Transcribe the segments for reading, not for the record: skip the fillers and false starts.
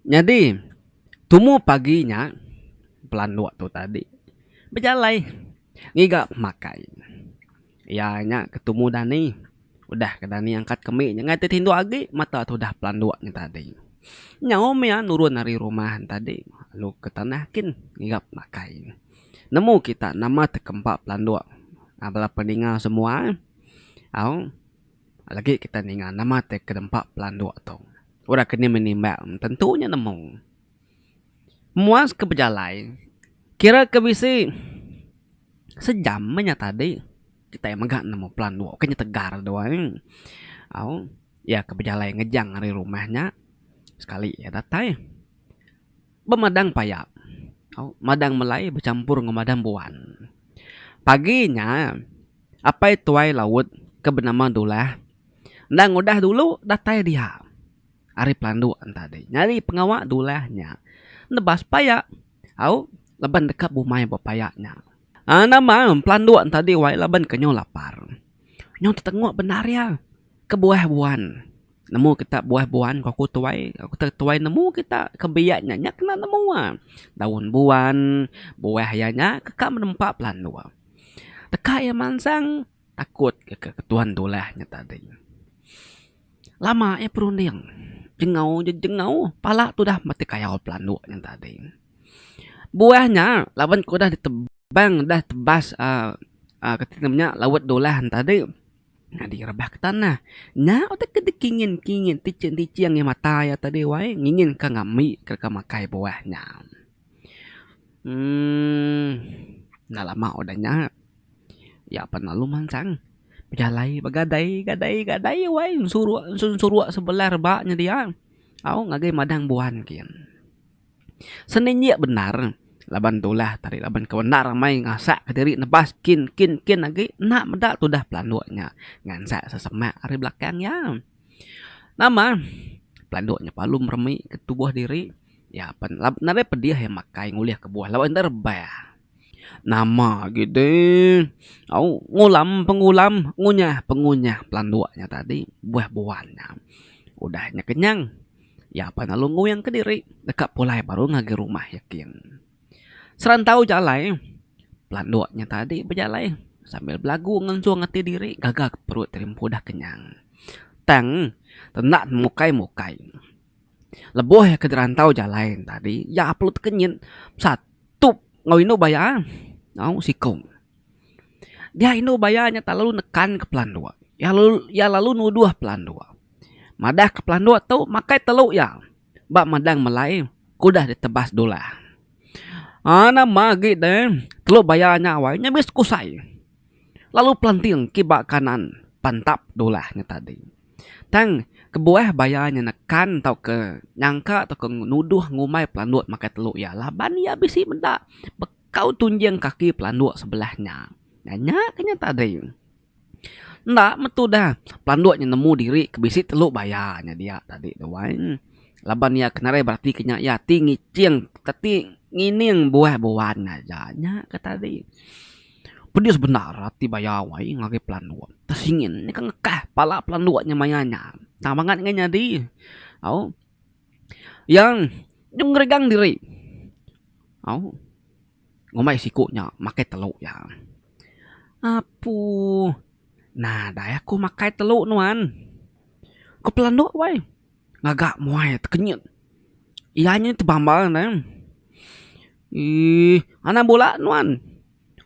Nyadi tumu pagi nya pelanduk tu tadi bejalai ngiga pemakai. Iya nya ke tumu dani udah ke dani angkat kemi nya ngagai ti tinduk agi mata tudah pelanduk nya tadi. Nyau mih iya nurun ari rumah ne tadi lalu ke tanah kin ngiga pemakai. Nemu kita nama tekempa pelanduk bala peninga semua au. Lagi kita ninga nama ti ke nempa pelanduk tu. Orang ke nimbak tentu nya nemu. Muas ke bejalai kira ke bisi sejam meh nya tadi kitai mega nemu pelanduk ke nya tegar tu ai. Au iya ke bejalai ngejang ari rumah nya sekali iya datai bemadang paya au madang melai bechampur enggau madang buan. Pagi nya. Apai tuai Laut ke benama Dulah endang udah dulu datai dia ari pelanduk tadi. Nyadi pengawa Dulah nya nebas paya au laban deka bumai ba paya nya. Aaa nama pelanduk tadi wai laban ke nyau lapar. Nyau tetenguk bendar iya ke buah buan. Nemu kita buah buan ku aku tuai, aku tuai nemu kita ke biak nya nya kena nemu. Daun buan, buah iya nya ke ka menempa pelanduk. Deka iya mansang takut ke ketuan tulah nya tadi. Lama iya perunding jengau jejengau pala tudah meti kayau pelanduk nya tadi. Buah nya laban ke udah ditebang udah tebas uhh kati nama nya laut dulah ne tadi nyadi rebah ke tanah. Nya utai ke dikingin kingin ticing ticing iya mata iya tadi wai ngingin ka ngambi ka makai buah nya. Emm enda lama udah nya iya pan lalu mansang bejalai begadai gadai gadai wai ensuruk ensuruk sebelah reba nya dia au ngagai madang buan gin. Seninjik bendar laban tulah tadi laban ke bendar amai ngasak kediri nebas kin kin kin agi enda meda tudah pelanduk nya ngansak sesemak ari belakang iya. Nama pelanduk nya perlu meremi ke tubuh diri. Iya pen nadai pedih iya makai ngulih ke buah laban enda rebah. Nama agi deh au ngulam pengulam ngunyah pengunyah pelanduk nya tadi buah buan nya. Udah nya kenyang iya pan lalu nguing kediri deka pulai baru ngagai rumah iya kin. Serantau jalai pelanduk nya tadi bejalai sambil belagu ngensung ati diri gaga perut diri empu udah kenyang. Tang enda mukai mukai. Lebuh iya ke dirantau jalai ne tadi, iya perlu tekenyit satup enggau indu baya au siku. Dia indu baya nya tak lalu nekan ke pelanduk. Iya lalu iya lalu nuduh pelanduk. Madah ke pelanduk tu makai telu iya ba madang melai ke udah ditebas dulah. Aaa nama agi deh telu baya nya wai nya bisi kusai. Lalu pelanting kiba kanan pantap dulah nya tadi. Tang, kebuah baya nya nekan tauka nyangka tauka nuduh ngumbai pelanduk makai telu iya laban iya bisi meda bekau tunjing kaki pelanduk sebelah nya. Nya ke nya tadi. Enda metu dah pelanduk nya nemu diri ke bisi telu baya nya dia tadi tu ai. Laban iya ke nadai berati ke nya iya ti ngiching ti ngining buah buan aja nya ke tadi. Pedis bendar ati baya wai ngagai pelanduk. Tesingin nya ka ngekah pala pelanduk nya maya nya. Tang bangat ngai nyadi. Au. Iya nyau ngerigang diri. Au. Ngumbai siku nya makai telu iya. Apu. Nadai aku makai telu nuan. Ku pelanduk wai. Ngaga muai tekenyit. Iya nya tebambal ne. Eee anang bula nuan.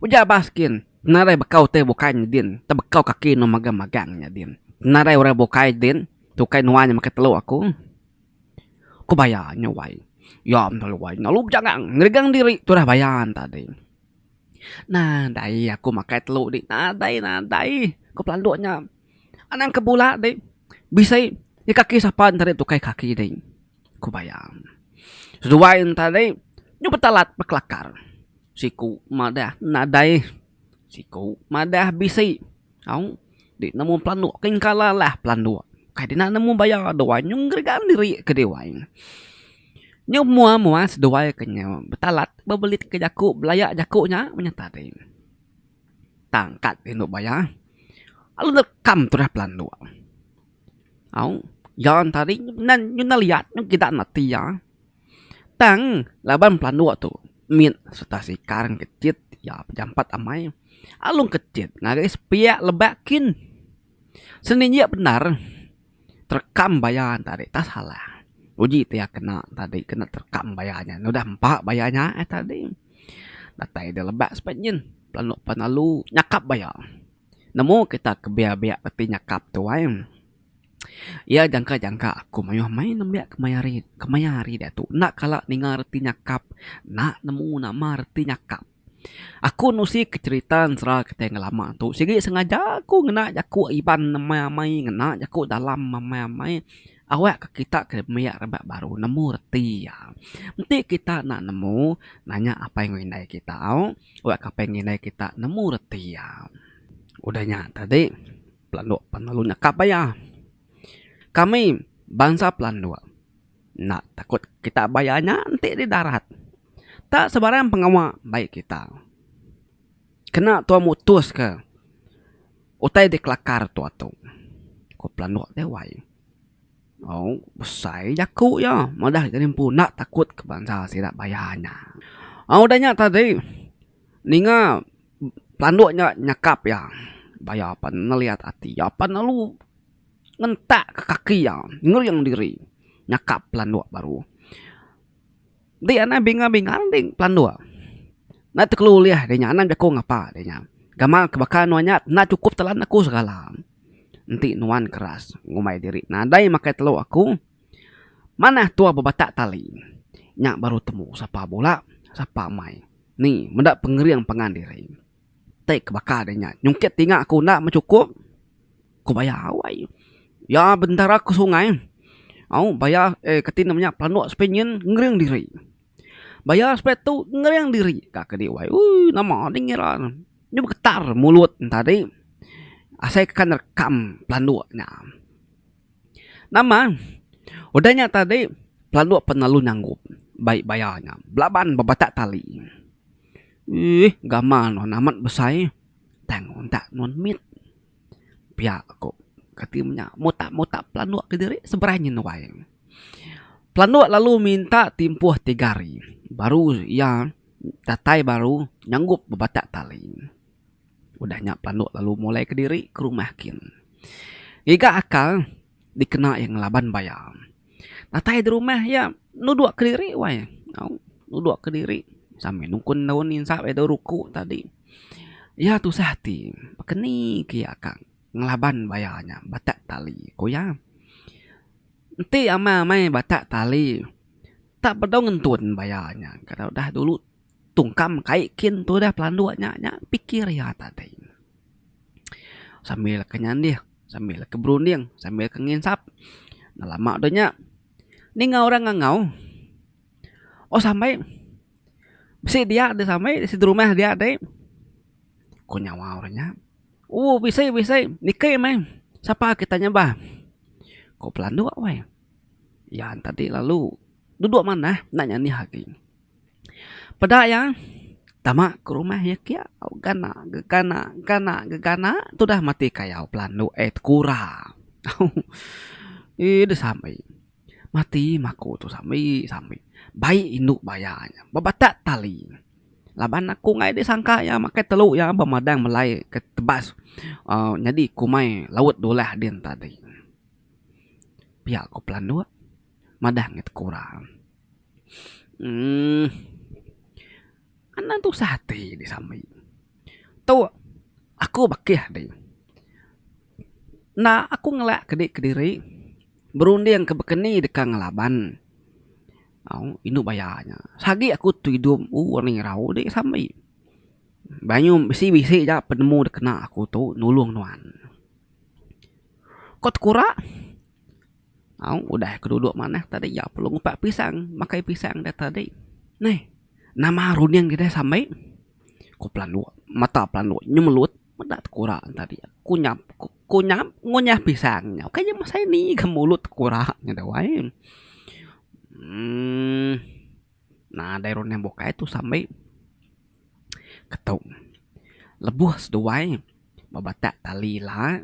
Ujar bas kin nadai bekau utai bukai nyedin tebekau kaki nuan magang magang nyadin. Nadai orang bukai din tukai nuan nya makai telu aku. Ku baya nya wai. Iya meh lalu wai lalu bejagang ngeregang diri tudah baya ne tadi. Nadai aku makai telu di nadai nadai ku pelanduk nya. Anang ke bula di bisi di kaki sapa enti tukai kaki di ku bayam. Seduai enti nyu betalat bekelakar siku madah nadai siku madah bisi au di nemu pelanduk ke engkala lah pelanduk kai dina nemu baya duai nyu ngeregan diri ke diwai. Nyu mua mua seduai ke nyu betalat bebelit ke jaku belaya jaku nya meh nyata deh. Tangkat indu baya lalu nekam tudah pelanduk. Au iya tadi nyun liat nyun gidan ati iya. Tang laban pelanduk tu mit sereta sikar ngkechit iya bejampat amai alu ngkechit ngagai sepiak lebak kin. Seninjik bendar terekam baya tadi tak salah. Uji ti iya kena tadi kena terekam baya nya udah empa baya nya tadi. Datai deh lebak sepiak nyin pelanduk pan lalu nyakap baya. Nemu kita ke biak-biak reti nyakap tu ai. Iya jangka-jangka aku mayuh mai nembiak kemaya hari kemaya hari diatu enda kala ninga reti nyakap enda nemu nama reti nyakap. Aku nusi ke cherita ensera kitai ngelama tu sigi sengaja aku ngena jaku Iban amai-amai ngena jaku dalam amai-amai awak ke kita ke nembiak rebak baru nemu reti iya. Enti kita enda nemu nanya apai enggau indai kita au awak ke apai enggau indai kita nemu reti iya. Udah nya tadi. Pelanduk pan lalu nyakap baya. Kami bansa pelanduk enda takut kita baya nya enti di darat. Tak sebarang pengawa bai kita. Kena tua mutus ke utai dikelakar tua tu, ku pelanduk deh wai. Au besai jaku iya madah diri empu enda takut ke bansa sida baya nya. Au udah nya tadi ninga Pelanduk nya nyakap iya. Baya pan ngeliat ati iya pan lalu ngentak ke kaki iya ngering diri nyakap pelanduk baru. Enti anang binga-binga enti pelanduk. Enda tekelu ulih deh nya anang jaku ngapa deh nya. Gamal ke baka nuan nya enda chukup telan aku segala. Enti nuan keras ngumbai diri nadai makai telu aku manah tua bebatak tali. Nya baru temu sapa bula sapa amai. Ni meda pengering pangan diri. Tai ke baka deh nya nyungkit tinga aku enda meh chukup. Ku baya wai. Ya bentara ke sungai au baya eh kati nama nya pelanduk sepi nyin ngering diri. Baya sepi tu ngering diri ka ke di wai ooh nama deh ngira ne. Nyu begetar mulut ne tadi asai ke ka nerekam pelanduk nya. Nama udah nya tadi pelanduk pan lalu nyanggup bai baya nya belaban bebatak tali. Eeh gamal nuan amat besai tang untak nuan mit. Pia ku kati menya mutak mutak pelanduk kediri seberai nyin wai. Pelanduk lalu minta timpuh tiga hari baru iya datai baru nyanggup bebatak tali. Udah nya pelanduk lalu mulai kediri ke rumah kin. Ngiga akal dikena iya ngelaban baya. Datai di rumah iya nuduk kediri wai. Au nuduk kediri sambil nungkun daun insap iya daun ruku tadi. Iya tusah ati baka ni ke iya ka ngelaban baya nya batak tali ku iya. Enti amai amai batak tali tak bedau ngentun baya nya kada udah dulu. Tungkam kai kin tudah pelanduk nya nya pikir iya tadi. Sambil ke nyandih, sambil ke berunding, sambil ke nginsap. Enda lama udah nya ninga orang ngangau. Oh sambai bisi dia deh sambai bisi rumah dia deh. Ku nyawa orang nya. Ooh bisi bisi niki meh sapa kita nya bah. Ku pelanduk weh. Iya tadi lalu duduk manah enda nyandih agi. Peda iya tama ke rumah iya kia gana gegana gana gegana tudah mati kayau pelandu eh tekura eee deh sambi mati maku tu sambi sambi bai indu baya nya bebatak tali laban aku enggai disangka iya makai telu iya ba madang melai ke tebas uhh nyadi kumai laut dulah din tadi. Pia ku pelanduk madah ngan tekura. Uhh anang tusah ati di sambi. Tu aku bakih di. Enda aku ngelak ke di kediri berunding ke bekeni deka ngelaban au indu baya nya. Sagi aku tu idup uhh ni irau di sambi. Bayuh bisi bisi ja penemu da kena aku tu nulung nuan. Ko tekura. Au udah ke duduk manah tadi iya perlu ngupak pisang makai pisang da tadi. Neh nama runding kitai sambi ku pelanduk mata pelanduk nyemelut meda tekura tadi kunyap kunyap ngunyah pisang nya ukai nya mesai ni ga mulut tekura nya deh wai. Uhh nadai runding bukai tu sambi ketu lebuh seduai bebatak tali ila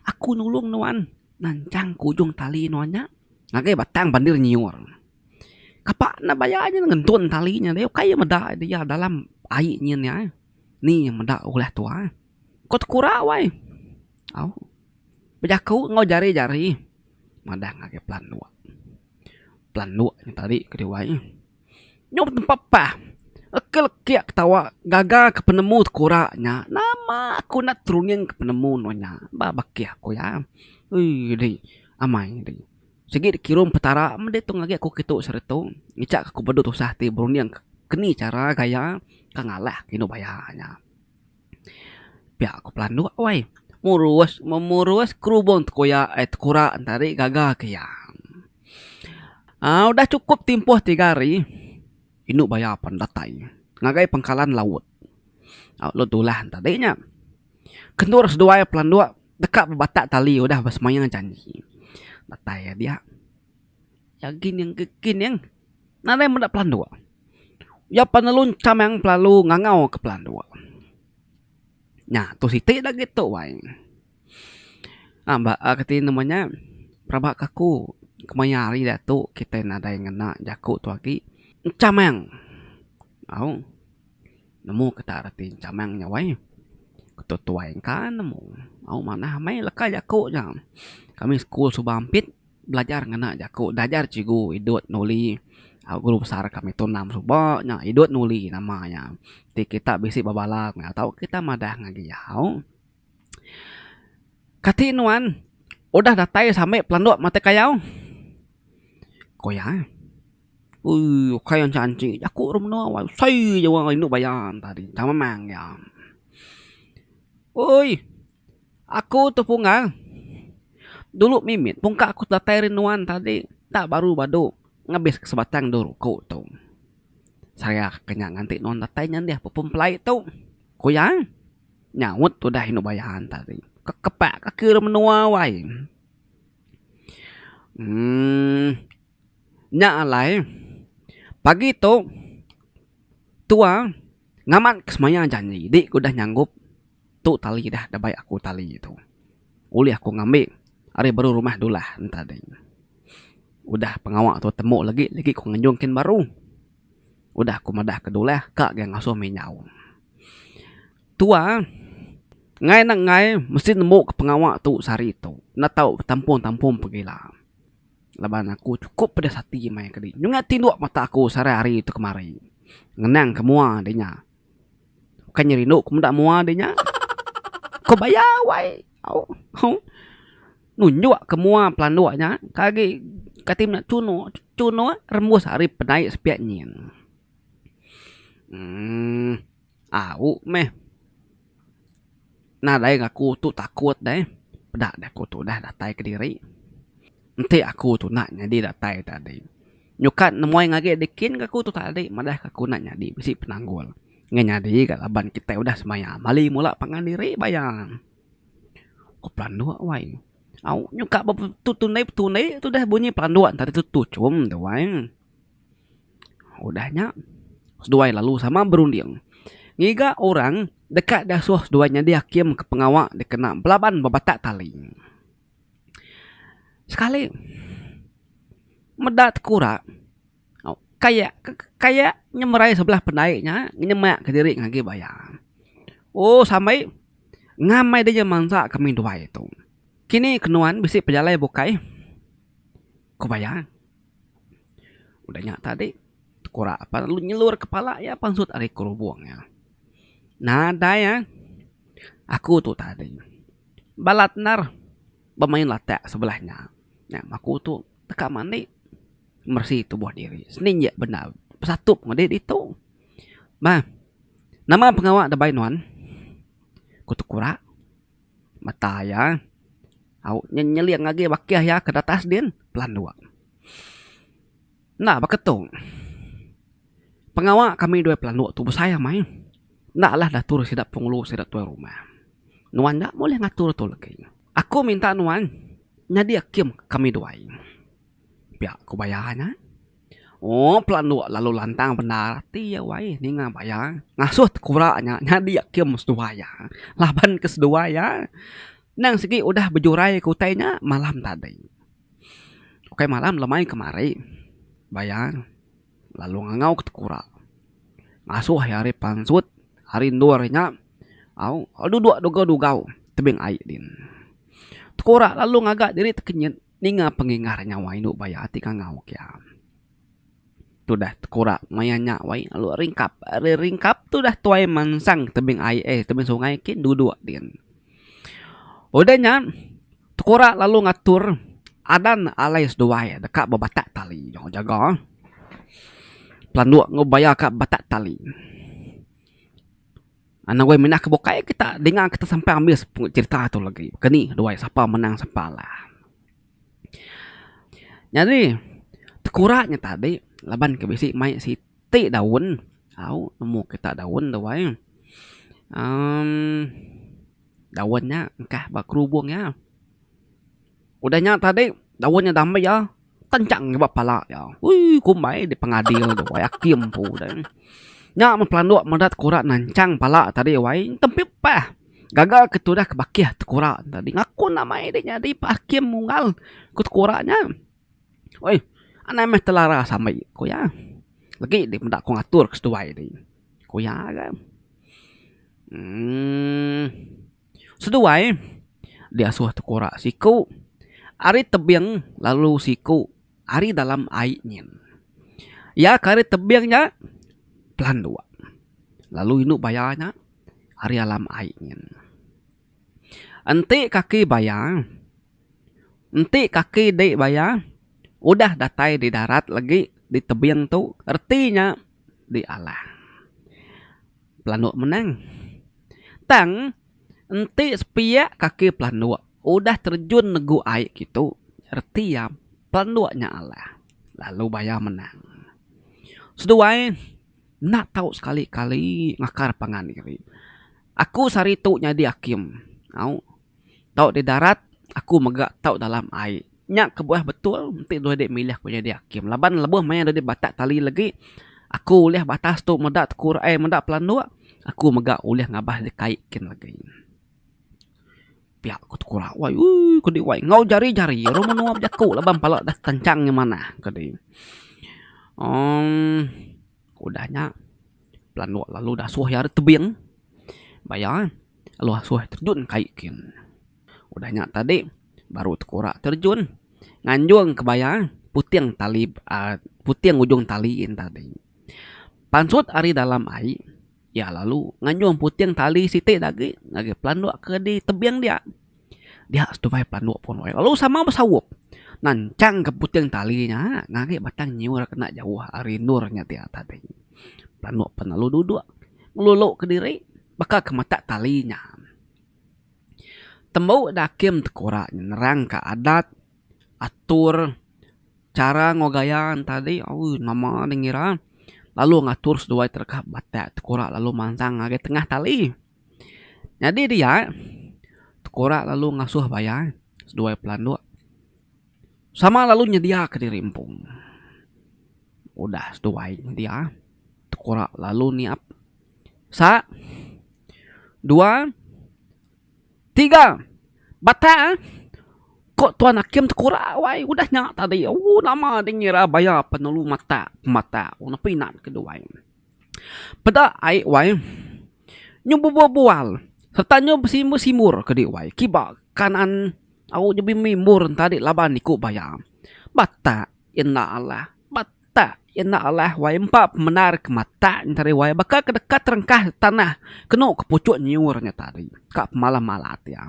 aku nulung nuan. Nanchang ke ujung tali nuan nya ngagai batang bandir nyiur. Kapa enda baya nya ngentun tali nya deh ukai iya meda dia dalam ai nyin iya. Ni iya meda ulah tua. Ko tekura wai. Au. Bejaku enggau jari-jari madah ngagai pelanduk. Pelanduk nya tadi ke diwai. Nyau betempa pah. Lekik-lekik ketawa gaga ke penemu tekura nya. Nama aku enda teruning ke penemu nuan nya. Ba bakih aku iya. Ui dih amai dih. Sigi dikirum Petara meh ditu ngagai aku kitu saritu ngichak aku badu tusah ti berunding keni chara gaya ka ngalah ke indu baya nya. Pia ku pelanduk wai murus memurus kerubung tekuya eh tekura tadi gaga ke iya. Aaa udah chukup timpuh tiga hari indu baya pan datai ngagai pangkalan laut. Lalu tulah tadi nya kendur seduai pelanduk. Deka bebatak tali udah besemaya janji. Datai iya dia. Iya gining ke gining nadai meda pelanduk. Iya penelu chamang pelalu ngangau ke pelanduk. Nya tu siti da agi tu wai. Aba kati nama nya pelaba ka aku kemaya hari diatu kitai nadai ngena jaku tu agi chamang. Au. Nemu ke tak reti chamang nya wai. Ketu tuai engka nemu. Au manah amai leka jaku nya. Kami sekul suba ampit belajar ngena jaku dajar cikgu idut nuli au guru besar kami tu enam suba nya idut nuli nama iya. Ti kita bisi bebala tau kita madah ngagai iya au. Kati nuan udah datai sambe pelanduk matai kayau? Ku iya. Ui ukai anchi anchi jaku ru menua wai usai jawa indu baya tadi tang memang iya. Ui aku tu punggal dulu mimit pungka aku datai ri nuan tadi tak baru badu ngabis ke sebatang du ruku tu. Saya ke nya nganti nuan datai nyandih pupun pelai tu, ku iya. Nyaut tudah indu baya tadi kekepak kaki ru menua wai. Emm. Nya alai, pagi tu tua ngamat ke semaya janji di ke udah nyanggup tu tali dah dabai aku tali tu. Ulih aku ngambi ari baru rumah dulah enta deh. Udah pengawa tu temu lagi lagi ku nganjung kin baru. Udah aku madah ke dulah ka ga ngasuh minyau. Tua enggai enda enggai mesti nembu ke pengawa tu sehari tu enda tau betampung-tampung pegila. Laban aku chukup pedis ati maya ke di nyungai tinduk mata aku sehari hari tu kemari. Ngenang ke mua di nya. Bukai nya rindu ku meda mua di nya. Ko baya wai. Au. Nunjuk ke mua pelanduk nya ke agi kati meda chunuk chunuk rembus ari penaik sepiak nyin. Uhh au meh. Nadai ngaku tu takut deh. Peda deh aku tu udah datai kediri. Enti aku tu enda nyadi datai tadi. Nyukat nemuai ngagi dikin ke aku tu tadi madah ke aku enda nyadi bisi penanggul. Ngan nyadi ga laban kitai udah semaya mali mula pangan diri baya. Ku pelanduk wai. Au nyuka ba betundi betundi tudah bunyi pelanduk tadi tu tuchum tu wai. Udah nya, seduai lalu sama berunding ngiga orang deka diasuh seduai nyadi hakim ke pengawa dikena belaban bebatak tali. Sekali, meda tekura kayak kayak nyemerai sebelah pendai nya nyemak kediri ngagai baya. Oh sambai ngamai deh mansa kami duai tu. Kini ke nuan bisi pejalai bukai? Ku baya. Udah nya tadi, tekura pan lalu nyelur kepala iya pansut ari kerubung iya. Nadai iya. Aku tu tadi balat endar bemain latak sebelah nya. Nya aku tu deka mandi meresi tubuh diri seninjik bendar besatup madi ditu. Bah nama pengawa da bai nuan? Ku tekura. Mata iya au nyeling agi bakih iya ke datas din pelanduk. Enda baka tu. Pengawa kami dua pelanduk tu besai amai. Enda alah diatur sida pengulu sida tuai rumah. Nuan enda bulih ngatur tu legi. Aku minta nuan nyadi akim kami duai. Pia ku baya nya. Oh pelanduk lalu lantang bendar ati iya wai ninga baya ngasuh tekura nya nyadi akim seduai iya. Laban ke seduai iya endang sigi udah bejurai ke utai nya malam tadi. Ukai malam lemai kemari baya. lalu ngangau ke tekura. Ngasuh iya ari pansut ari endur nya au duduk dugau-dugau tebing ai din. Tekura lalu ngaga diri tekenyit ninga pengingar nyawa indu baya ti ngangau ke iya. Tudah tekura maya nya wai lalu ringkap ari ringkap tudah tuai mansang tebing ai eh tebing sungai kin duduk din. Udah nya tekura lalu ngatur adan alai seduai deka bebatak tali jaga. Pelanduk enggau baya ka batak tali. Anang wai minah ke bukai kita dinga kita sampai ambis cerita tu lagi. Baka ni duai sapa menang sapa alah. Nyadi tekura nya tadi laban ke bisi mai siti daun au nemu kita daun tu ai uhh daun nya engkah ba kerubung iya. Udah nya tadi daun nya dambi iya. Tenchang ba pala iya. Ui kumbai di pengadil tu wai akim empu deh. Nya meh pelanduk meda tekura nanchang pala tadi wai tempi pah. Gaga ke tudah ke bakih tekura tadi ngakun amai deh nyadi pak akim unggal ku tekura nya. Oi anang meh telara sambi ku iya. Legi deh meda ku ngatur ke seduai ti ku iya ga. Uhh Seduai diasuh tekura siku ari tebing lalu siku ari dalam ai nyin. Iya ke ari tebing nya pelanduk lalu indu baya nya ari alam ai nyin. Enti kaki baya enti kaki di baya udah datai di darat lagi di tebing tu reti nya di alah. Pelanduk menang. Tang, enti sepiak kaki pelanduk udah terejun negu ai kitu, reti iya pelanduk nya alah lalu baya menang. Seduai enda tau sekali-kali ngakar pangan diri. Aku sehari tu nyadi akim. Au. Tau di darat, aku mega tau dalam ai. Nya kebuah betul enti dulu adi milih aku nyadi akim laban lebuh maya dulu adi batak tali legi aku ulih batas tu meda tekura ai meda pelanduk aku mega ulih ngabas di kai kin legi. Pia ku tekura wai ooh ku di wai enggau jari-jari orang menua bejaku laban pala dah tanchang nya manah ku di. Uhh udah nya pelanduk lalu dasuh iya ari tebing baya. Lalu asuh terjun kai kin. Udah nya tadi baru tekura terjun nganjung ke baya puting tali uhh puting ujung tali en tadi. Pansut ari dalam ai iya lalu nganjung puting tali siti da agi ngagai pelanduk ke di tebing dia. Dia seduai pelanduk pun lalu sama besaup nanchang ke puting tali nya ngagai batang nyiur kena jauh ari endur nya dia tadi. Pelanduk pen lalu duduk ngelulu kediri baka ke matak tali nya. Tembu da akim tekura nerang ka adat atur chara enggau gaya ne tadi auu nama ne ngira lalu ngatur seduai tereka batak tekura lalu mansang ngagai tengah tali. Nyadi dia tekura lalu ngasuh baya seduai pelanduk sama lalu nyedia ka diri empu. Udah seduai nyedia tekura lalu niap. Sa, dua, tiga. Batak ko Tuan Hakim tekura wai udah nya tadi ooh nama deh ngira baya penelu matak pematak nepi ina keduai. Peda ai wai nyu bebual-bual sereta nyu besimbur-simbur ke diwai kiba kanan au nyu bimimbur tadi laban iku baya. Batak enda alah. Tak, iya enda alah wai empa pemendar ke matak nya tadi wai baka ke deka terengkah tanah kenu ke puchuk nyiur nya tadi ka pemalam malat iya.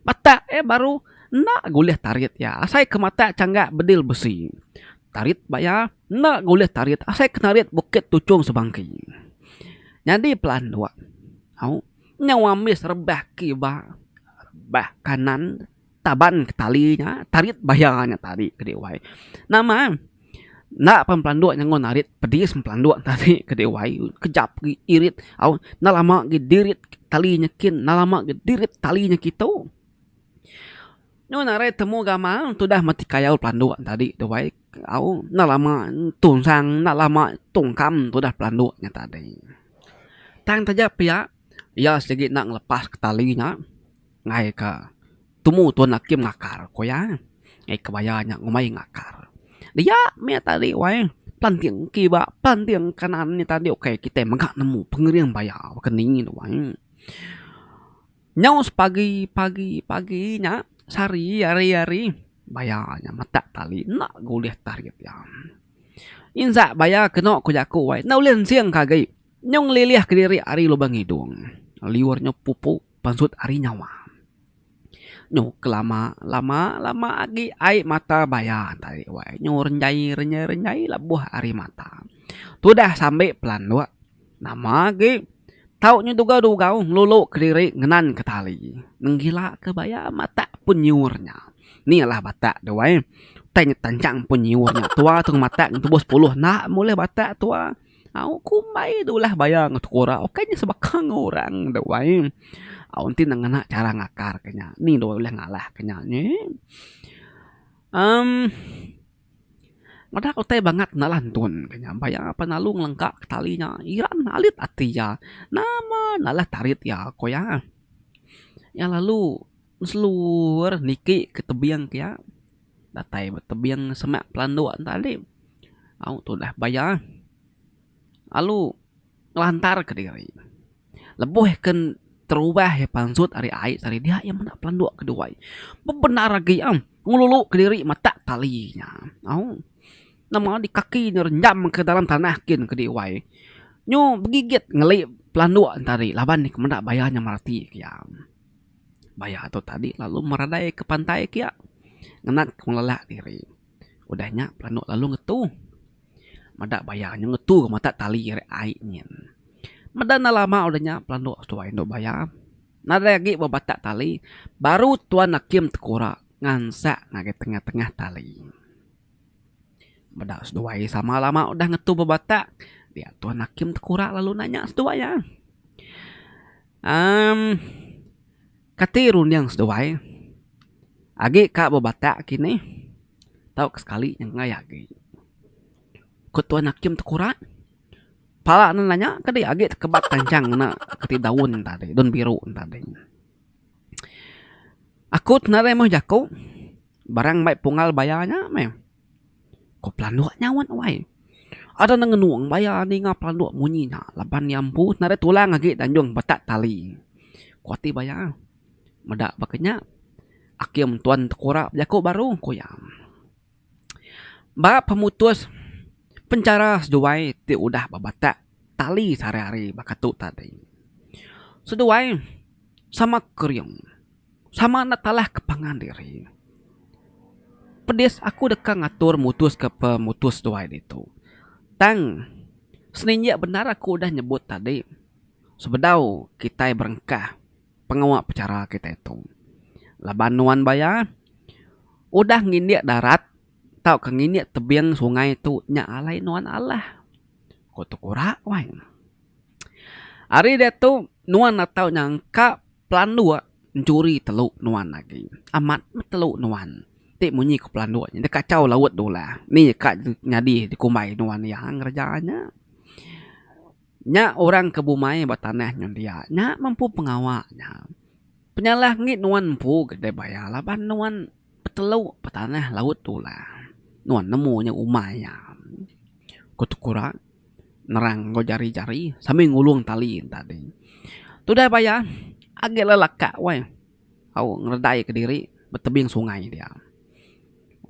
Batak iya baru enda gulih tarit iya asai ke matak changgak bedil besi. Tarit ba iya enda gulih tarit asai ke narit bukit tuchung sebangki. Nyadi pelanduk au nyau ambis rebah kiba rebah kanan. Taban ke tali nya tarit baya nya tadi ke diwai. Nama enda pan pelanduk nyengun narit pedis pelanduk tadi ke diwai kejap gi irit au enda lama gi dirit tali nya kin enda lama gi dirit tali nya kitu. Nyu narai temu gamal tudah meti kayau pelanduk tadi tu wai au enda lama tunsang enda lama tungkam tudah pelanduk nya tadi. Tang taja pia iya sigi enda ngelepas ke tali nya. Ngai ka tumu Tuan Hakim ngakar, ku iya. Ngai ka baya nya ngumbai ngakar. Dia mih tadi wai. Pelanting kiba, pelanting kanan nya tadi ukai kitai mega nemu pengering baya baka ni tu ai. Nyau sepagi pagi pagi nya sehari hari hari baya nya matak tali enda ga ulih tarit iya. Insak baya kenu ku jaku ai enda ulih ensing ka agi nyau ngelilih kediri ari lubang idung. Liur nyau pupu pansut ari nyawa. Nyu ke lama lama lama agi ai mata baya tadi wai nyu renjai renjai renjai lebuh ari mata. Tudah sambi pelanduk nama agi tau nyu dugau dugau ngelulu kediri ngenan ke tali nenggila ke baya matak pun nyiur nya. Ni alah batak tu wai utai nya tanchang pun nyiur nya tua tu matak tubuh sepuluh enda bulih batak tua. Au kumbai tu ulah baya enggau tekura ukai nya sebaka enggau orang tu ai. Au enti ne ngena chara ngakar ke nya ni dua ulih ngalah ke nya nyi. Emm meda utai bangat enda lantun ke nya baya pan lalu ngelengka ke tali nya iran alit ati iya nama nalah tarit iya ku iya. Iya lalu selur niki ke tebing ke iya datai ba tebing semak pelanduk ne tadi. Au tudah baya lalu ngelantar kediri. Lebuh ke terubah iya pansut ari ai sehari dia iya meda pelanduk keduai. Bebendar agi am ngelulu kediri matak tali nya. Au nama di kaki ne renjam ke dalam tanah kin ke diwai. Nyu begigit ngeli pelanduk ne tadi laban ne ke meda baya nya merati ke iya. Baya tu tadi lalu meradai ke pantai ke iya ngenat ke pengelelak diri. Udah nya pelanduk lalu ngetu. Meda baya nya ngetu ga matak tali ari ai nyin. Meda enda lama udah nya pelanduk seduai endu baya nadai agi bebatak tali baru Tuan Hakim Tekura ngansak ngagai tengah-tengah tali. Meda seduai sama lama udah ngetu bebatak dia Tuan Hakim Tekura lalu nanya seduai iya. Emm kati runding seduai agi ka bebatak kini tauka sekali nya enggai agi. Ku Tuan Hakim Tekura pala ne nanya ke deh agi tekebat tanchang ngena keti daun tadi daun biru tadi. Aku ti nadai meh jaku barang mai punggal baya nya meh. Ko pelanduk nyaut wai. Ada ne ngenung baya ninga pelanduk munyi nya laban iya empu nadai tulang agi danjung betak tali. Ku ati baya meda baka nya akim tuan tekura bejaku baru ku iya. Ba pemutus penchara seduai ti udah bebatak tali sehari-hari baka tu tadi. Seduai sama kering. Sama enda talah ke pangan diri. Pedis aku deka ngatur mutus ke pemutus duai ditu. Tang seninjik bendar aku udah nyebut tadi sebedau kitai berengkah pengawa pechara kitai tu. Laban nuan baya udah ngindik darat tauka ngindik tebing sungai tu nya alai nuan alah. Ku Tekura wai. Ari diatu nuan atau nyangka pelanduk enchuri telu nuan agi. Amat meh telu nuan ti munyi ku pelanduk nya dikachau laut dulah. Ni ka nyadi dikumbai nuan iya ngereja nya. Nya orang ke bumai ba tanah nyun dia nya mempu pengawa nya. Penyalah ngi nuan empu ga deh bayar laban nuan betelu ba tanah laut dulah. Nuan nemu nya umai iya. Ku Tekura. Nerang enggau jari-jari sambil ngulung tali tadi. Tudah baya agi lelakak weh au ngeredai kediri betebing sungai dia.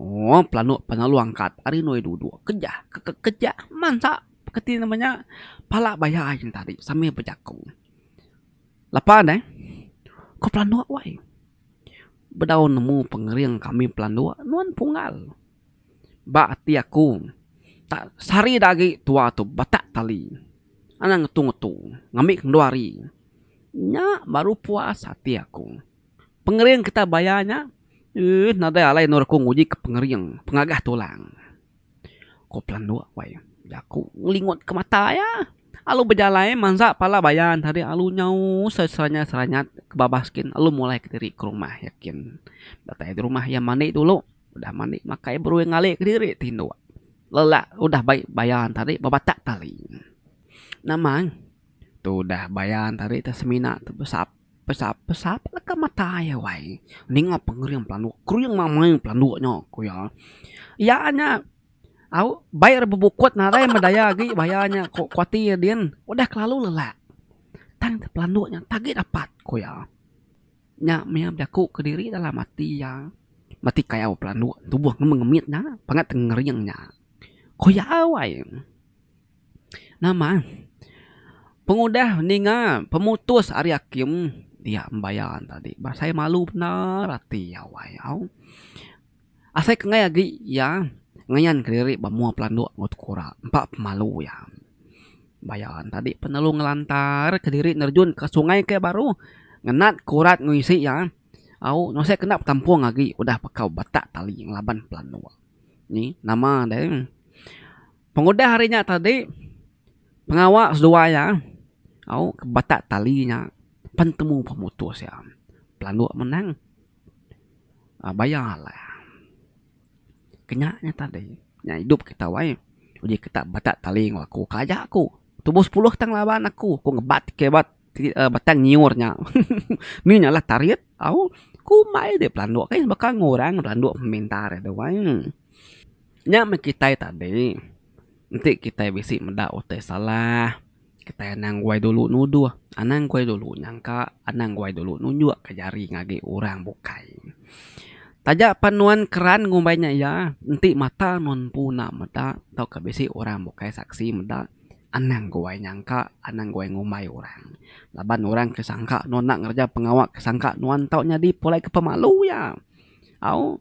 Ooh pelanu pengalu angkat ari nui duduk kejah ke kejah mansa keti nama nya pala baya yen tadi sambil bejaku. Lapa deh ko pelanu weh bedau nemu pengering kami pelanduk nuan punggal. Ba ati aku, tak sehari da agi tua tu batak tali. Anang ngetu-ngetu ngambi ke endur hari. Nya baru puas ati aku. Pengering kita baya nya uhh nadai alai endur aku nguji ke pengering pengagah tulang. Ku Pelanduk wai jaku ngelingut ke mata iya. Lalu bejalai mansa pala baya ne tadi lalu nyau seranyat-seranyat ke babas kin lalu mulai kediri ke rumah iya kin. Datai di rumah iya mandi dulu. Udah mandi makai berui ngali kediri tinduk. Lelak udah bai baya tadi bebatak tali. Nama tudah baya tadi te semina te besap besap besap leka mata iya wai. Ninga pengering pelanduk kering mamai pelanduk nya ku iya. Iya nya. Au bai ra bebukut nadai meh daya agi baya nya ku ati iya din udah kelalu lelak. Tang pelanduk nya tagi dapat ku iya. Nya mih iya bejaku kediri dalam ati iya. Mati kayau pelanduk tubuh ngemit ngemit nya pangat ngering nya. Ku iya wai. Nama pengudah ninga pemutus ari akim dia baya tadi berasai malu bendar ati iya wai au. Asai ke enggai agi iya ngayan kediri ba mua pelanduk enggau tekura empa pemalu iya. Baya tadi penelu ngelantar kediri nerjun ke sungai ke baru ngenat ke urat enggau isi iya au nyau kena betampung agi udah bekau batak tali ngelaban pelanduk. Ni nama deh. Pengudah hari nya tadi, pengawa seduai iya au ke batak tali nya pan temu pemutus iya. Pelanduk menang uhh baya alah. Ke nya nya tadi, nya idup kita wai uji kita batak tali enggau aku ka aja aku. Tubuh sepuluh tang laban aku, ku ngebat ke bat batang nyiur nya. Ni nya lah tarit au kumbai deh pelanduk kai baka ngurang pelanduk pemintar tu wai. Nya meh kitai tadi enti kitai bisi meda utai salah kitai anang guai dulu nuduh anang guai dulu nyangka anang guai dulu nunjuk ka jari ngagi orang bukai. Taja pan nuan keran ngumbai nya iya enti mata nuan empu enda meda tauka bisi orang bukai saksi meda anang guai nyangka anang guai ngumbai orang laban orang ke sangka nuan enda ngereja pengawa ke sangka nuan tau nyadi pulai ke pemalu iya. Au.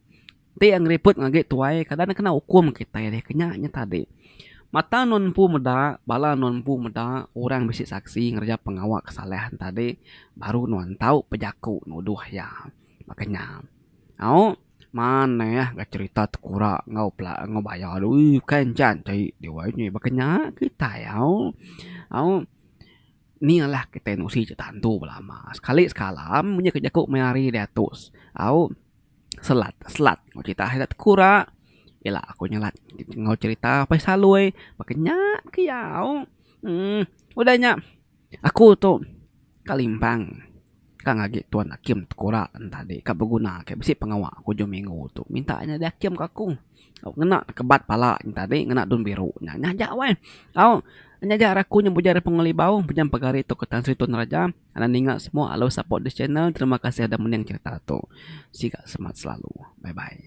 Ti iya ngeriput ngagai tuai kada ne kena ukum kitai deh ke nya nya tadi. Mata nuan empu meda, bala nuan empu meda orang bisi saksi ngereja pengawa ke salah ne tadi baru nuan tau bejaku nuduh iya. Baka nya. Au manah ga cherita tekura enggau pela enggau baya tu uhh kai encha enti diwai nyi baka nya kitai au. Au ni alah kitai nusi cherita antu belama sekali sekala munyi ke jaku maya hari diatu au. Selat selat enggau cerita sida tekura ila aku nyelat enggau cerita apai saloi baka nya ke iya uhh udah nya aku tu ka limpang ka ngagi tuan akim tekura ne tadi ka beguna ka bisi pengawa aku ujung minggu tu minta nya diakim ka aku ngena kebat pala ne tadi ngena daun biru nya nya aja weh au nya aja aku nyebut ari pengelibau pejam pegari tu ke Tan Sri Tun Raja. Anang ninga semua alu support this channel terima kasih udah mending cerita tu siga semangat selalu bye bye.